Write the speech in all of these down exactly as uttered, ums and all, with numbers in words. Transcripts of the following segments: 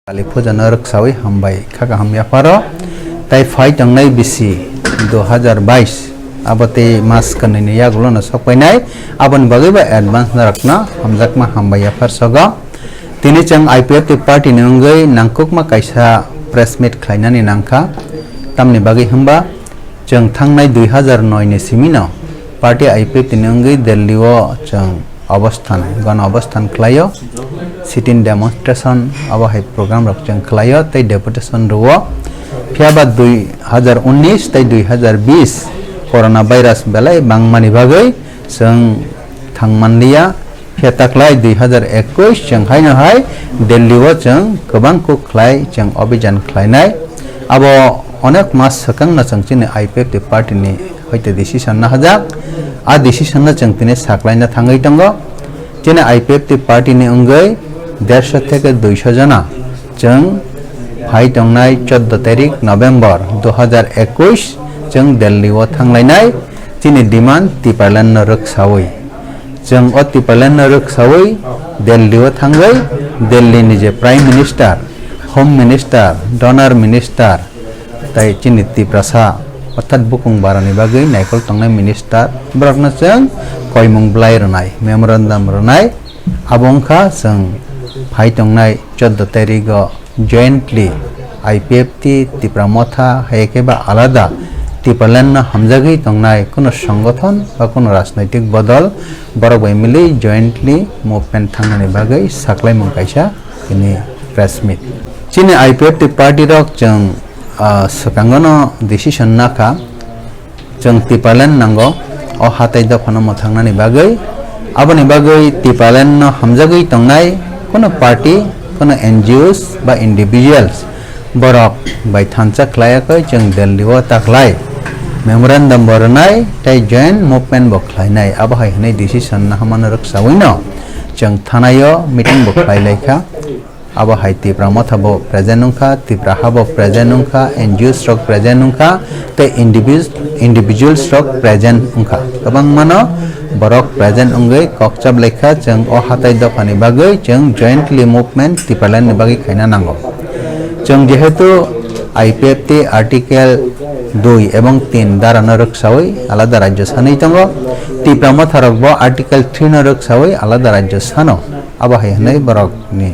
Kali puja no rwksawi hambai kha kaham yapharo. Tai phai tongnai bisi dui hazar bais, abo tei mas kwnwi ni yagulo no sok painai. Aboni bagwi bo advance norokno hamjakma hambai yaphar sogo. Tini chwng I P F T party ni wngwi nangkukma kaisa press meet khlainani nangkha. Tamni bagwi hwnba chwng thangnai dui hazar noi ni simi no party I P F T ni wngwi Delhi o chwng obosthan, gana obosthan khlaio, sit-in demonstration abo hai program rok chwng khlaio tei deputation rwo. Phiya ba dui hazar unis tei dui hazar bis corona virus belai bangmani bagwi chwng thang manliya. Phiya taklai dui hazar ekush chwng haino hai Delhi o chwng kwbang kuk khlai chwng obijan khlainai. Abo onek mas swkang no chwng chini I P F T party ni hoite decision no hajak. A decision no chwng tini saklaina thangwi tongo. Chini I P F T party ni wngwi dersho theke duisho jona chwng phai tongnai choddo tarik November dui hazar ekush chwng Delhi o thanglainai. Chini demand Tipraland no rwksawi. Chwng o Tipraland no rwksawi Delhi o thangwi Delhi ni je Prime Minister, Home Minister, Donor Minister, tai chini Tiprasa, orthat bukung barani bagwi naikol tongnai minister, borokno chwng koimung bwlai rwnai, memorandum rwnai. Abo wngkha chwng phai tongnai choddo tarigo jointly I P F T, Tipra Motha, hai khe ba alada Tipraland no hamjagwi tongnai kuno songothon ba kuno rajnaitik bodol borok bai mili jointly movement thangnani bagwi saklaimung kaisa tini press meet. Chini I P F T party rok chwng, ah, swkango no decision nakha, chwng Tipraland nango o hatai dophano mwthangnani bagwi. Aboni bagwi Tipraland no hamjagwi tongnai kuno party, kuno N G Os ba individuals borok bai thansa khlaiya khe chwng Delhi o taklai memorandum bo rwnai tei joint movement bo khlainai, abo hai hwnwi decision nahamano rwksawi no chwng thanai o meeting bo khlai lai kha. Abo hai Tipra Motha bo present wngkha, Tipra ha bo present wngkha, N G Os rok present wngkha, tei indivis-, individuals rok present wngkha. Kwbangmano borok present wngwi kok chap lai kha, chwng o hatai dophani bagwi chwng jointly movement Tipraland ni bagwi khaina nango. Chwng jehetu I P F T article dui ebong tin dara no rwksawi alada rajyo sanwi tongo, Tipra Motha rok bo article three no rwksawi alada rajyo sano. Abo hai hwnwi borok ni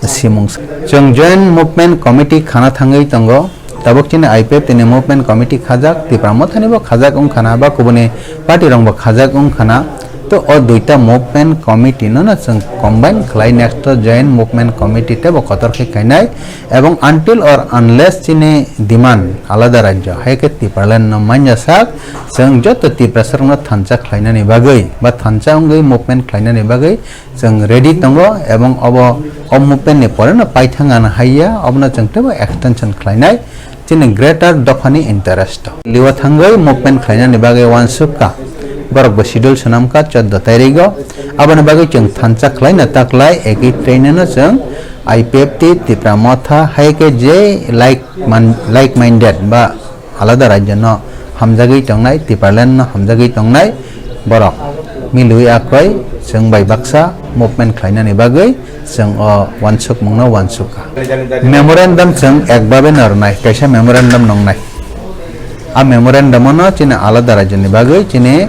simung. Chwng Joint Movement Committee khana thangwi tongo. Tabuk chini I P F T ni Movement Committee khajak, Tipra Motha ni bo khajak wngkhana, ba kubuni party rok bo khajak wngkhana. To o duita Movement Committee no no chwng combine khlai next to Joint Movement Committee tei bo kotor khe khainai. Ebong until or unless chini demand alada rajyo, hai khe Tipraland no manya sak, chwng joto Tiprasa rok no thansa khlainani bagwi ba thansa wngwi movement khlainani bagwi chwng ready tongo, ebong obo o movement ni pore no paithang ano haiya, obono chwng teibo extension khlainai chini greater dophani interest o. Liwa thangwi movement khlainani bagwi uansuk kha, borok bo schedule swnam kha choddo tarigo, aboni bagwi chwng thansa khlaina taklai eki train no chwng I P F T Tipra Motha hai khe je like man-, like minded ba alada rajyo no hamjagwi tongnai, Tipraland no hamjagwi tongnai borok milwi akhoi chwng bai baksa movement khlainani bagwi chwng o uansukmung no uansuk kha. Memorandum chwng ekbabe no rwnai, kaisa memorandum nongnai. A memorandum no chini alada rajyo ni bagwi chini,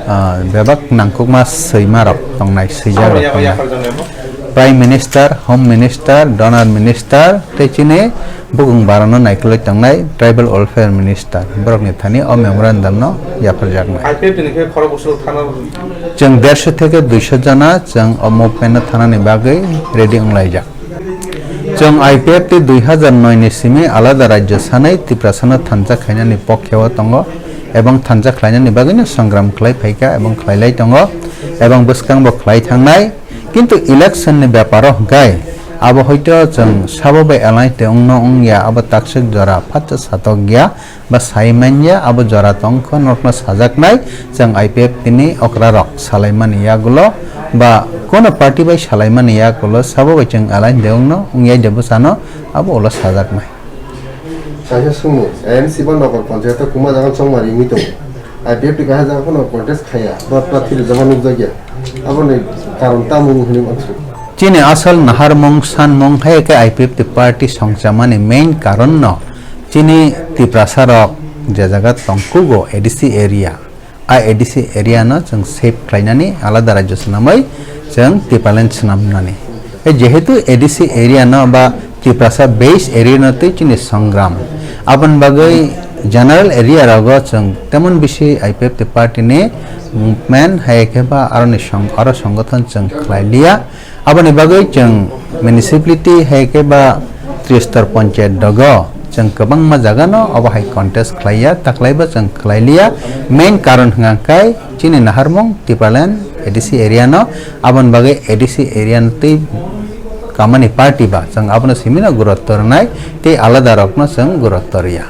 ah, bebak nangkukma swima rok tongnai, swijak rok tongnai. Prime Minister, Home Minister, Donor Minister, tei chini bukung barano naikolwi tongnai Tribal Welfare Minister, borokni thani o memorandum no yapharjaknai. I P F T ni khe khorok bwswk thana. Chwng dersho theke duisho jona chwng o movement no thanani bagwi ready wnglaijak. Chwng I P F T dui hazar noi ni simi alada rajyo sanwi Tiprasano thansa khainani pokhe o tongo, ebong thansa khlainani bagwino songram khlai phaikha ebong khlailai tongo, ebong bwskango khlai thangnai. Kintu election ni beparo hwnkhe abo hoito chwng sabo bai alliance de wngno wngya, abo takswk jora phatsa satok ya ba sai manya, abo jora tongkho norokno sajaknai. Chwng I P F T ni okra rok salaimani yagulo ba kono party bai salaimani yagulo sabo bai chwng alliance de wngno wngya de bwsano abo ulo sajaknai. Kaisa sungmung, M C ba nokol panchayat o kwma jaga chongmari wngwi tongo. I P F T kaisa jaga phano contest khaiya, ba prarthi rijaba nukjakya. Aboni karon tamo wng hwnwi uansuk? Chini asal naharmung sanmung hai khe I P F T party songchamani main karon no chini Tiprasa rok je jaga tongkugo A D C area, a A D C area no chwng save khlainani alada rajyo swnamwi chwng Tipraland swnamnani. E jehetu A D C area no ba Tiprasa base area no twi chini songram. Aboni bagwi general area rogo chwng temon bisi I P F T party ni movement hai khe ba aroni song-, aro songothon chwng khlai liya. Aboni bagwi chwng municipality hai khe ba Tristor Panchayat dogo chwng kwbangma jaga no obo hai contest khlaiya, taklai bo chwng khlai liya. Main karon hwnkha khe chini naharmung Tipraland A D C area no, aboni bagwi A D C area no twi kamani party ba chwng abono simi no gurutto rwnai tei alada rok no chwng gurutto rwya.